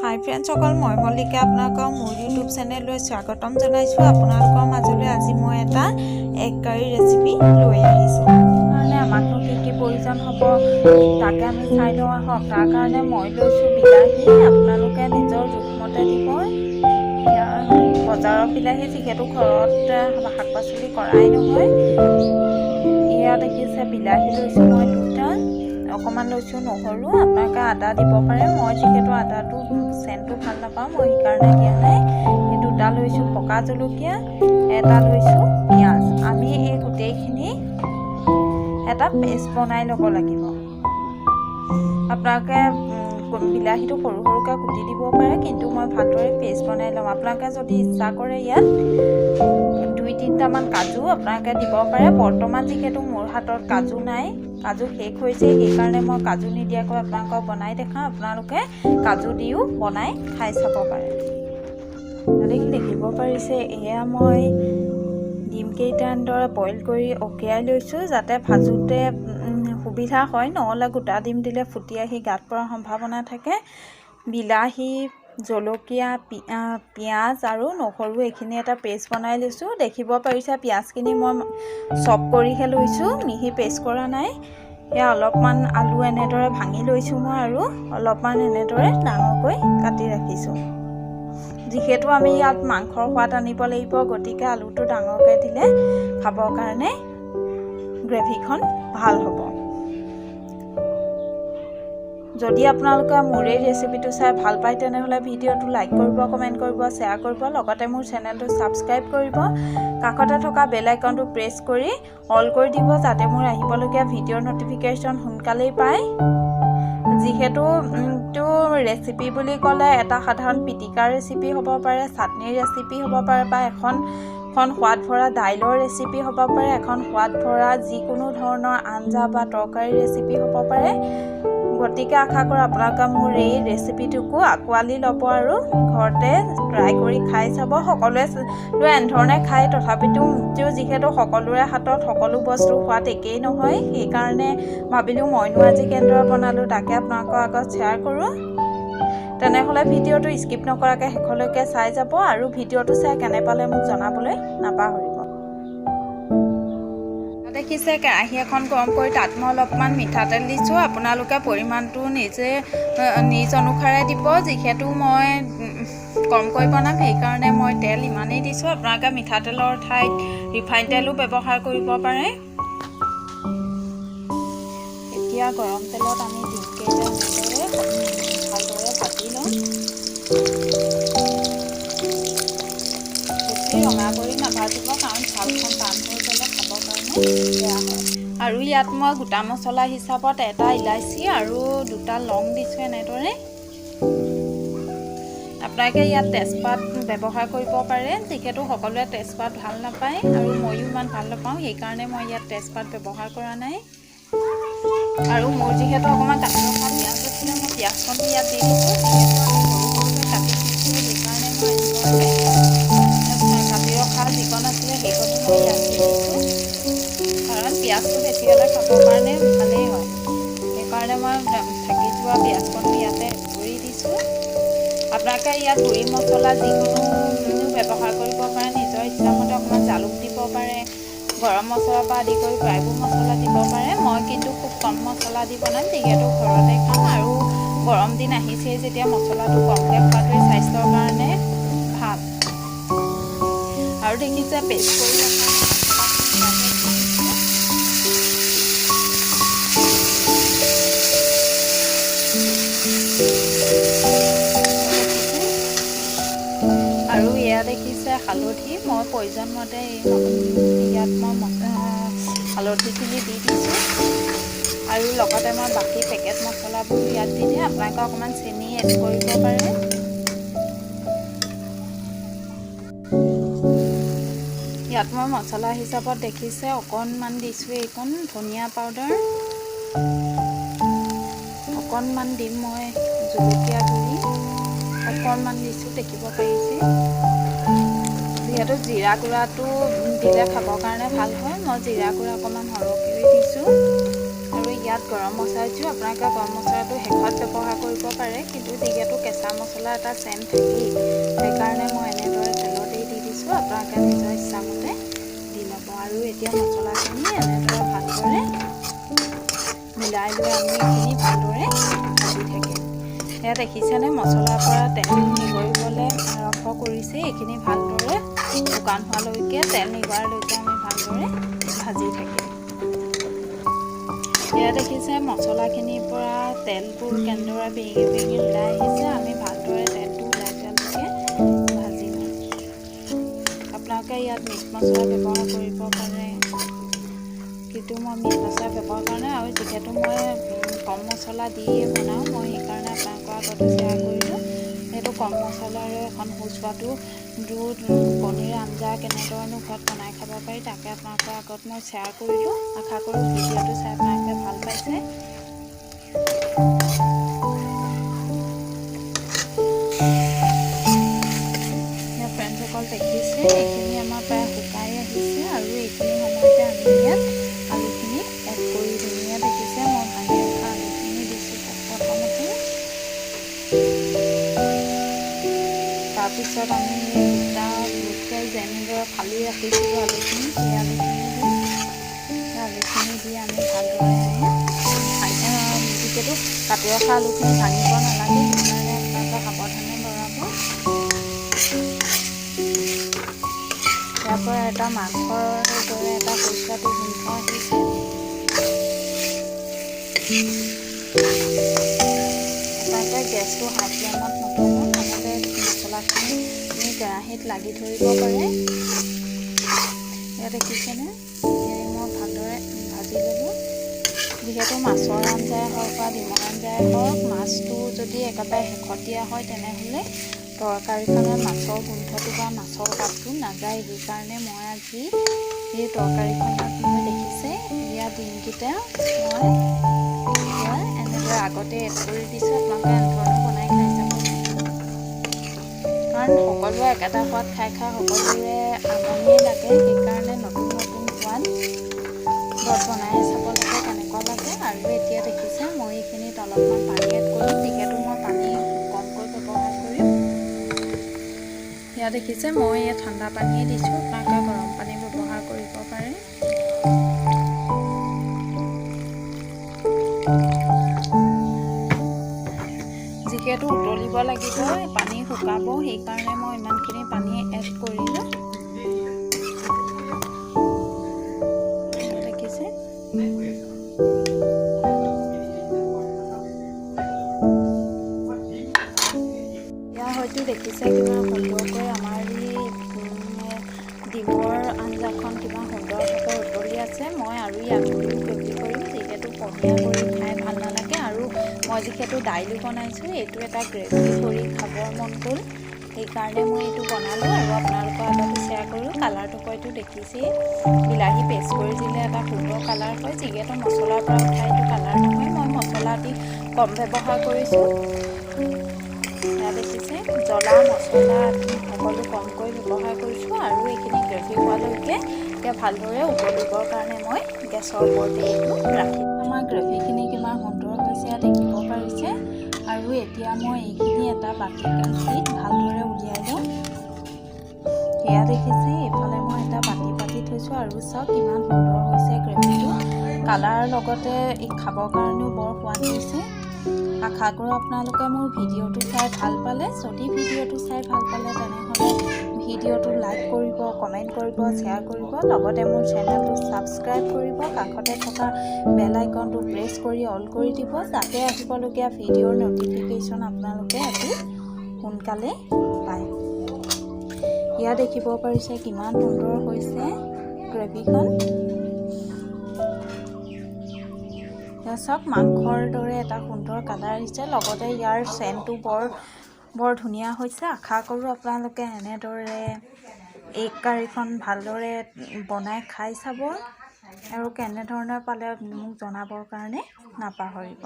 হাই ফ্ৰেণ্ডছসকল, মই মল্লিকা আপোনালোকক মোৰ ইউটিউব চেনেললৈ স্বাগতম জনাইছোঁ। আপোনালোকৰ মাজলৈ আজি মই এটা এগ কাৰী ৰেচিপি লৈ আহিছোঁ। কাৰণে আমাকনো কি কি প্ৰয়োজন হ'ব, তাকে আমি চাই লওঁ আহক। তাৰ কাৰণে মই লৈছোঁ বিলাহী। আপোনালোকে নিজৰ জোখমতে দিব। বজাৰৰ বিলাহী, যিহেতু ঘৰত শাক পাচলি কৰাই নহয়। এয়া দেখিছে, বিলাহী লৈছোঁ মই দুটা। অকণমান লৈছোঁ নহৰু। আপোনালোকে আদা দিব পাৰে। মই যিহেতু আদাটো চেণ্টটো ভাল নাপাওঁ, মই সেইকাৰণে দিয়া নাই। এই দুটা লৈছোঁ পকা জলকীয়া, এটা লৈছোঁ পিঁয়াজ। আমি এই গোটেইখিনি এটা পেষ্ট বনাই ল'ব লাগিব। আপোনালোকে বিলাহীটো সৰু সৰুকৈ কুটি দিব পাৰে, কিন্তু মই ভালদৰে পেষ্ট বনাই ল'ম। আপোনালোকে যদি ইচ্ছা কৰে, ইয়াত দুই তিনিটামান কাজু আপোনালোকে দিব পাৰে। বৰ্তমান যিহেতু মোৰ হাতত কাজু নাই, কাজু শেষ হৈছে, সেইকাৰণে মই কাজু নিদিয়াকৈ আপোনালোকক বনাই দেখাওঁ। আপোনালোকে কাজু দিও বনাই খাই চাব পাৰে। দেখিব পাৰিছে, এয়া মই ডিমকেইটা এনেদৰে বইল কৰি অকিয়াই লৈছোঁ, যাতে ভাজোঁতে সুবিধা হয়। নহ'লে গোটা ডিম দিলে ফুটি আহি গাত পৰাৰ সম্ভাৱনা থাকে। বিলাহী, জলকীয়া, পিঁয়াজ আৰু নহৰু এইখিনি এটা পেষ্ট বনাই লৈছোঁ। দেখিব পাৰিছে, পিঁয়াজখিনি মই চপ কৰিহে লৈছোঁ, মিহি পেষ্ট কৰা নাই। এয়া অলপমান আলু এনেদৰে ভাঙি লৈছোঁ মই আৰু অলপমান এনেদৰে ডাঙৰকৈ কাটি ৰাখিছোঁ। যিহেতু আমি ইয়াত মাংসৰ সোৱাদ আনিব লাগিব, গতিকে আলুটো ডাঙৰকৈ দিলে খাবৰ কাৰণে গ্ৰেভিখন ভাল হ'ব। যদি আপোনালোকে মোৰ এই ৰেচিপিটো চাই ভাল পায়, তেনেহ'লে ভিডিঅ'টো লাইক কৰিব, কমেণ্ট কৰিব, শ্বেয়াৰ কৰিব, লগতে মোৰ চেনেলটো ছাবস্ক্ৰাইব কৰিব। কাষতে থকা বেল আইকনটো প্ৰেছ কৰি অল কৰি দিব, যাতে মোৰ আহিবলগীয়া ভিডিঅ'ৰ ন'টিফিকেশ্যন সোনকালেই পায়। যিহেতু ৰেচিপি বুলি ক'লে এটা সাধাৰণ পিটিকাৰ ৰেচিপি হ'ব পাৰে, চাটনিৰ ৰেচিপি হ'ব পাৰে বা এখন এখন সোৱাদ ভৰা দাইলৰ ৰেচিপি হ'ব পাৰে, এখন সোৱাদ ভৰা যিকোনো ধৰণৰ আঞ্জা বা তৰকাৰীৰ ৰেচিপি হ'ব পাৰে। গতিকে আশা কৰোঁ আপোনালোকে মোৰ এই ৰেচিপিটোকো আঁকোৱালি ল'ব আৰু ঘৰতে ট্ৰাই কৰি খাই চাব। সকলোৱে এনেধৰণে খায়, তথাপিতো যিহেতু সকলোৰে হাতত সকলো বস্তুৰ সোৱাদ একেই নহয়, সেইকাৰণে ভাবিলোঁ মইনো আজি কেনেদৰে বনালোঁ তাকে আপোনালোকৰ আগত শ্বেয়াৰ কৰোঁ। তেনেহ'লে ভিডিঅ'টো স্কিপ নকৰাকৈ শেষলৈকে চাই যাব আৰু ভিডিঅ'টো চাই কেনে পালে মোক জনাবলৈ নাপাহৰিব। দেখিছে, কেৰাহী এখন গৰম কৰি তাত মই অলপমান মিঠাতেল দিছোঁ। আপোনালোকে পৰিমাণটো নিজে নিজ অনুসাৰে দিব। যিহেতু মই কমকৈ বনাম, সেইকাৰণে মই তেল ইমানেই দিছোঁ। আপোনালোকে মিঠাতেলৰ ঠাইত ৰিফাইন তেলো ব্যৱহাৰ কৰিব পাৰে। এতিয়া গৰম তেলত আমি ডিমকেইটা এনেদৰে ভালদৰে ভাজি ল'ম। বেছি ৰঙা কৰি নাভাজিব, কাৰণ ছালখন টান হৈ গ'লে খাবৰ কাৰণে বেয়া হয়। আৰু ইয়াত মই গোটা মছলা হিচাপত এটা ইলাচি আৰু দুটা লং দিছোঁ এনেদৰে। আপোনালোকে ইয়াত তেজপাত ব্যৱহাৰ কৰিব পাৰে। যিহেতু সকলোৱে তেজপাত ভাল নাপায় আৰু ময়ো ইমান ভাল নাপাওঁ, সেইকাৰণে মই ইয়াত তেজপাত ব্যৱহাৰ কৰা নাই। আৰু মোৰ যিহেতু অকণমান কাটি ৰখা পিঁয়াজ আছিলে, মই পিঁয়াজকণো ইয়াত দি দিছোঁ। যিহেতু আমি সৰু সৰুকৈ কাটি দিছিলোঁ, সেইকাৰণে মই এনেদৰে কাটি ৰখা যিকণ আছিলে সেইকণো মই ইয়াত দি দিছোঁ। কাৰণ পিঁয়াজটো বেছি হ'লে খাবৰ কাৰণে ভালেই হয়, সেইকাৰণে মই থাকি যোৱা পিঁয়াজকণো ইয়াতে কৰি দিছোঁ। আপোনালোকে ইয়াত গুড়ি মছলা যিকোনো ব্যৱহাৰ কৰিব পাৰে নিজৰ ইচ্ছামতে। অকণমান জালুক দিব পাৰে, গৰম মছলাৰ পৰা আদি কৰি প্ৰায়বোৰ মছলা দিব পাৰে। মই কিন্তু খুব কম মছলা দি বনাম, যিহেতু ঘৰতে খাম আৰু গৰম দিন আহিছেই যেতিয়া মছলাটো কমকৈ খোৱাটোৱে স্বাস্থ্যৰ কাৰণে ভাল। আৰু দেখিছে, পেষ্ট কৰি ৰখা মছলাখিনি ইয়াতে দি দিছোঁ। দেখিছে, আৰু এয়া দেখিছে হালধি। মই প্ৰয়োজন মতে ইয়াত মই হালধিখিনি দি দিছোঁ আৰু লগতে মই বাকী পেকেট মছলাবোৰ ইয়াত দি দিম। আপোনালোকে অকণমান চেনি এড কৰিব পাৰে। ইয়াত মই মছলা হিচাপত দেখিছে অকণমান দিছোঁ এইকণ ধনিয়া পাউডাৰ, অকণমান দিম মই জলকীয়া গুড়ি অকণমান দিছোঁ, দেখিব পাৰিছে। যিহেতু জিৰা গুড়াটো দিলে খাবৰ কাৰণে ভাল হয়, মই জিৰা গুড়া অকণমান সৰহকৈ দিছোঁ। আৰু ইয়াত গৰম মছলা দিছোঁ। আপোনালোকে গৰম মছলাটো শেষত ব্যৱহাৰ কৰিব পাৰে, কিন্তু যিহেতু কেঁচা মছলা এটা চেণ্ট থাকেই, সেইকাৰণে মই এনেদৰে তেলতেই দি দিছোঁ। আপোনালোকে নিজৰ ইচ্ছামতে দি ল'ব। আৰু এতিয়া মছলাখিনি এনেদৰে ভালদৰে মিলাই লৈ আমি এইখিনি ভালদৰে ভাজি থাকিম। এয়া দেখিছেনে, মছলাৰ পৰা তেল নিগৰিবলৈ আৰম্ভ কৰিছে। এইখিনি ভালদৰে শুকান হোৱালৈকে, তেল নিগৰালৈকে আমি ভালদৰে ভাজি থাকিম। এয়া দেখিছে, মছলাখিনিৰ পৰা তেলবোৰ কেনেদৰে বিৰিঙি বিৰিঙি ওলাই আহিছে। আমি ভালদৰে তেলটো ওলাই যোৱালৈকে ভাজি ল'ম। আপোনালোকে ইয়াত মিট মছলা ব্যৱহাৰ কৰিব পাৰে, কিন্তু মই মিট মছলা ব্যৱহাৰ কৰা নাই। আৰু যিহেতু মই কম মছলা দিয়ে বনাওঁ, মই সেইকাৰণে আপোনালোকৰ আগতো শ্বেয়াৰ কৰিলোঁ। সেইটো কম মছলাৰে এখন সুস্বাদু দুধ কণীৰ আঞ্জা কেনেদৰেনো ঘৰত বনাই খাব পাৰি, তাকে আপোনালোকৰ আগত মই শ্বেয়াৰ কৰিলোঁ। আশা কৰোঁ ভিডিঅ'টো চাই আপোনালোকে ভাল পাইছে। ফ্ৰেণ্ডসকল, দেখিছে, এইখিনি আমাৰ প্ৰায় শুকাই আহিছে আৰু এইখিনি সময়তে আমি ইয়াত আলুখিনি এড কৰি দিম। ইয়াত দেখিছে, মই ভাঙি ৰখা আলুখিনি দিছোঁ প্ৰথমতে। তাৰপিছত আমি দুটা যেনেদৰে ফালি ৰাখিছিলোঁ আলুখিনি, সেই আলুখিনি দিম। সেই আলুখিনি দি আমি ভালদৰে, যিহেতু কাটি ৰখা আলুখিনি ভাঙিব নালাগে, সেইকাৰণে আপোনালোকে সাৱধানে লৰাব। ইয়াৰ পৰা এটা মাংসৰ দৰে এটা সুস্বাদু গোন্ধ আহিছে। আপোনালোকে গেছটো হাই ফ্লেমত নথ'ব, নহ'লে মছলাখিনি কেৰাহীত লাগি ধৰিব পাৰে। ইয়াত দেখিছেনে, মই ভালদৰে ভাজি ল'লোঁ। যিহেতু মাছৰ আঞ্জাই হওক বা ডিমৰ আঞ্জাই হওক, মাছটো যদি একেবাৰে শেষত দিয়া হয়, তেনেহ'লে তৰকাৰীখনত মাছৰ গোন্ধটো বা মাছৰ সোৱাদটো নাযায়। সেইকাৰণে মই আজি এই তৰকাৰীখনত মই, দেখিছে, ইয়াৰ ডিমকেইটা মই এনেদৰে আগতে এড কৰি দিছোঁ। আপোনালোকে এনেধৰণে বনাই খাই চাবচোন, কাৰণ সকলোৱে একেটা সোৱাদ খাই খাই সকলোৰে আমনিয়ে লাগে। সেইকাৰণে নতুন নতুন সোৱাদ ঘৰত বনাই চাব লাগে, কেনেকুৱা লাগে। আৰু এতিয়া দেখিছে, মই এইখিনিত অলপমান পানী এড কৰিম, যিহেতু মই পানী কমকৈ ব্যৱহাৰ কৰিম। ইয়াত দেখিছে, মই ইয়াত ঠাণ্ডা পানীয়ে দিছোঁ। আপোনালোকে গৰম পানী ব্যৱহাৰ কৰিব পাৰে। যিহেতু উতলিব লাগিব, পানী শুকাব, সেইকাৰণে মই ইমানখিনি পানী এড কৰিলোঁ। দেখিছে, এয়া হয়তো দেখিছে, কিমান সুন্দৰকৈ আমাৰ এই ডিমৰ আঞ্জাখন কিমান সুন্দৰভাৱে উতলি আছে। মই আৰু ইয়াতকৈও গ্ৰেভি কৰিম, যিহেতু পনীয়া কৰি খাই ভাল নালাগে আৰু মই যিহেতু দাইলো বনাইছোঁ, এইটো এটা গ্ৰেভি কৰি খাবৰ মন গ'ল, সেইকাৰণে মই এইটো বনালোঁ আৰু আপোনালোকৰ আগতো শ্বেয়াৰ কৰিলোঁ। কালাৰটো হয়তো দেখিছেই, বিলাহী পেষ্ট কৰি দিলে এটা সুন্দৰ কালাৰ হয়। যিহেতু মছলাৰ পৰা উঠা এইটো কালাৰ নহয়, মই মছলা দি কম ব্যৱহাৰ কৰিছোঁ। এয়া দেখিছে, জ্বলা মছলা সকলো কমকৈ ব্যৱহাৰ কৰিছোঁ। আৰু এইখিনি গ্ৰেভি হোৱালৈকে এতিয়া ভালদৰে উতলিবৰ কাৰণে মই গেছৰ ওপৰতে এইটো ৰাখিম। আমাৰ গ্ৰেভিখিনি কিমান সুন্দৰ হৈছে দেখিব পাৰিছে। আৰু এতিয়া মই এইখিনি এটা বাতিত ভালদৰে উলিয়াই লওঁ। সেয়া দেখিছে, এইফালে মই এটা বাতি পাতি থৈছোঁ। আৰু চাওক, কিমান সুন্দৰ হৈছে গ্ৰেভিটো, কালাৰৰ লগতে এই খাবৰ কাৰণেও বৰ সোৱাদ হৈছে। আশা কৰোঁ আপোনালোকে মোৰ ভিডিঅ'টো চাই ভাল পালে। যদি ভিডিঅ'টো চাই ভাল পালে, তেনেহ'লে ভিডিঅ'টো লাইক কৰিব, কমেণ্ট কৰিব, শ্বেয়াৰ কৰিব, লগতে মোৰ চেনেলটো ছাবস্ক্ৰাইব কৰিব। কাষতে থকা বেল আইকনটো প্ৰেছ কৰি অল কৰি দিব, যাতে আহিবলগীয়া ভিডিঅ'ৰ ন'টিফিকেশ্যন আপোনালোকে অতি সোনকালে পায়। ইয়াত দেখিব পাৰিছে, কিমান সুন্দৰ হৈছে গ্ৰেভিখন। চাওক, মাংসৰ দৰে এটা সুন্দৰ কালাৰ আহিছে, লগতে ইয়াৰ চেণ্টটো বৰ বৰ ধুনীয়া হৈছে। আশা কৰোঁ আপোনালোকে এনেদৰে এগ কাৰীখন ভালদৰে বনাই খাই চাব আৰু কেনেধৰণৰ পালে মোক জনাবৰ কাৰণে নাপাহৰিব।